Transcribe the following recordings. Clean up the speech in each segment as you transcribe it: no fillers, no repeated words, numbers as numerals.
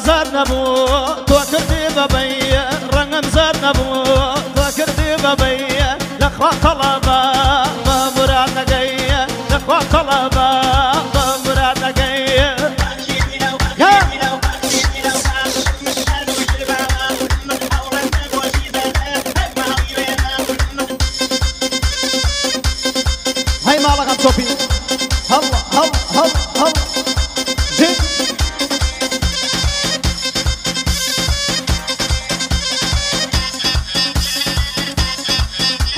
زەر نەبوو تۆ کردی بەبەی ڕەنگم زەر نەبوو تۆ کردی بەبەی لەخوا تەڵەبە بە مراد نەگەی لەخوا تەڵەبە بە مراد نەگەی. هاي ماڵەکەم چۆپی هەڵ هەڵ هەڵ هەڵ جی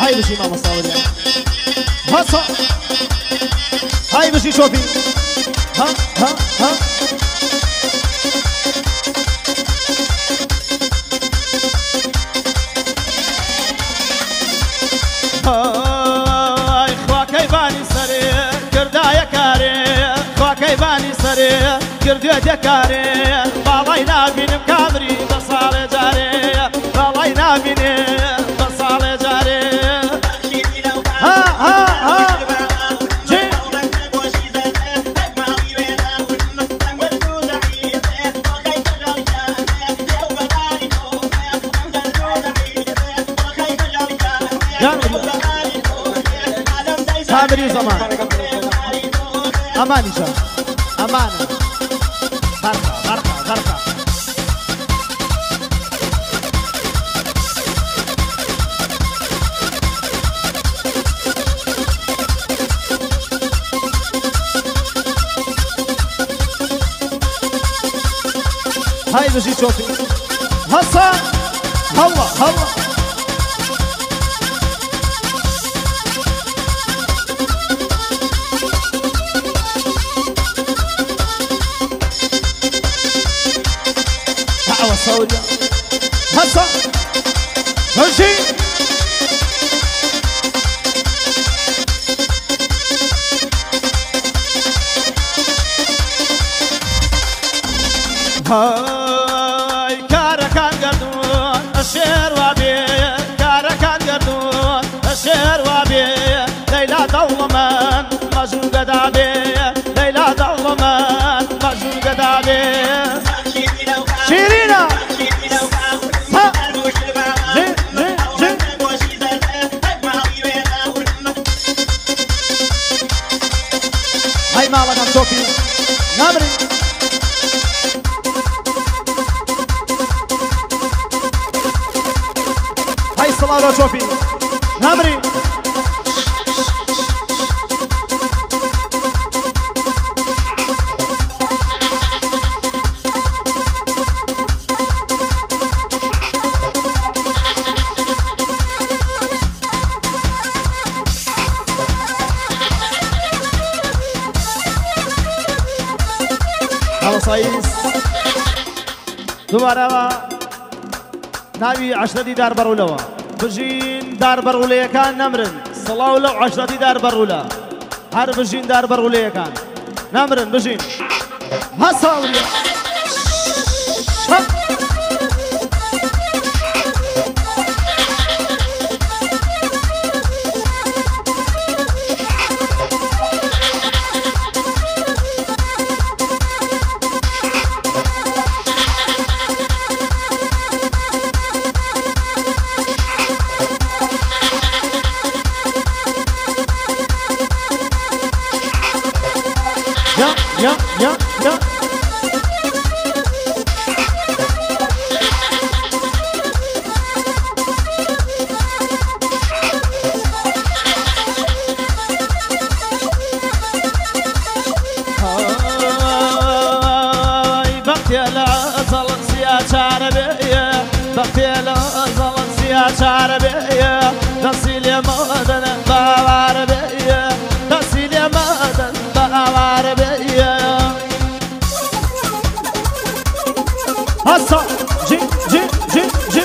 هاي بژی مامۆستا وەریا هەسا هاي بژی چۆپی ها ها ها ئای خوا کەیبانی سەرێ کردایە کارێ خوا کەیبانی سەرێ کردوێتە کارێ باڵای نابینم کامری بە ساڵێ جارێ باڵای نابینێ بە ساڵێ جارێ. ها ها ها جی کامری زەمان ئەمانیشە ئەمانە غەرقە غەرقە غەرقە. هاي بژی چۆپی هەسا هەڵە هەڵە دعوة سوريا هسا بژی هاي کارەکان گەردوون ئەشێر وابێ کارەکان گەردوون ئەشێر وابێ لەیلا دەوڵەمەند مەژوو گەدابێ لەیلا دەوڵەمەند مەژوو گەدابێ. شیرینە ها جی جی جی هاي ماڵەکەم چۆپی نامری هاي سڵاو لە چۆپی نامری. هەڵسایس دووبارەوە ناوی عەشرەتی داربەڕوولەوە بژین داربەڕوولەیەکان نەمرن سڵاو لەو عەشرەتی داربەڕوولە هەر بژین داربەڕوولەیەکان نەمرن بژین هەساوریە يا يا يا يا هاي بختي العزل سيا عربية بختي العزل سيا عربية تسيل يا مدن عربية تسيل يا مدن عربية. هسا جي جي جي جي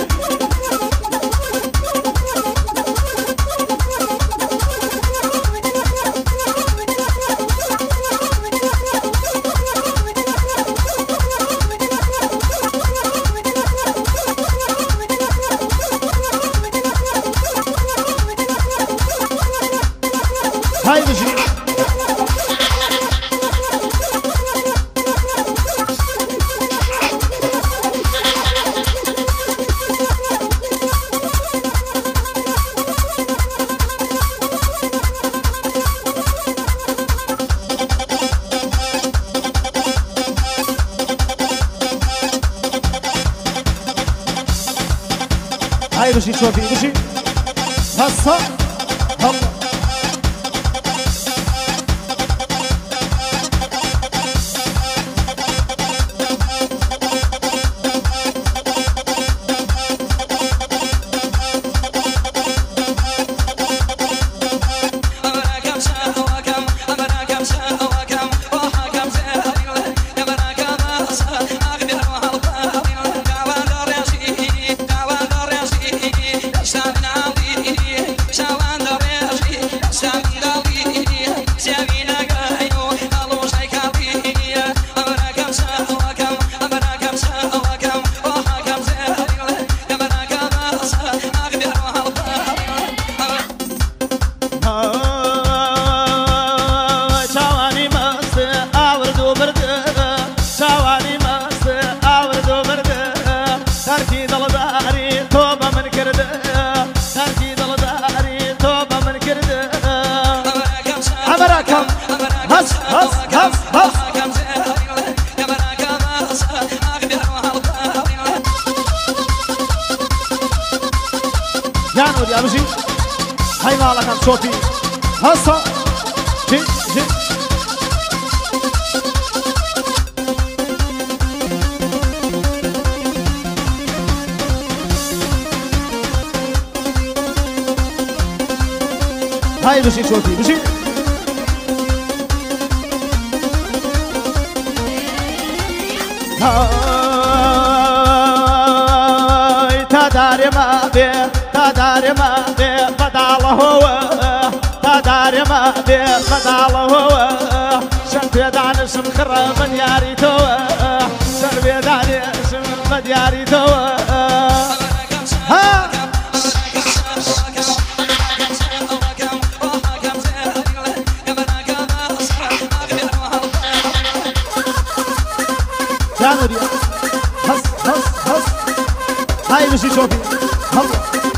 هاي بجي شوفي بشي هسا هلا هس هس هس هس يا نور يا بشي هاي مالك صوتي هسا جي جي هاي بشي صوتي بشي هاي تداري ما بي تداري ما بي بدال هو تداري ما بي بدال هو شنت دانشم خرب دياري تو شربي دانشم بدياري تو ها هس هس هس هاي بشي شوفي هلا.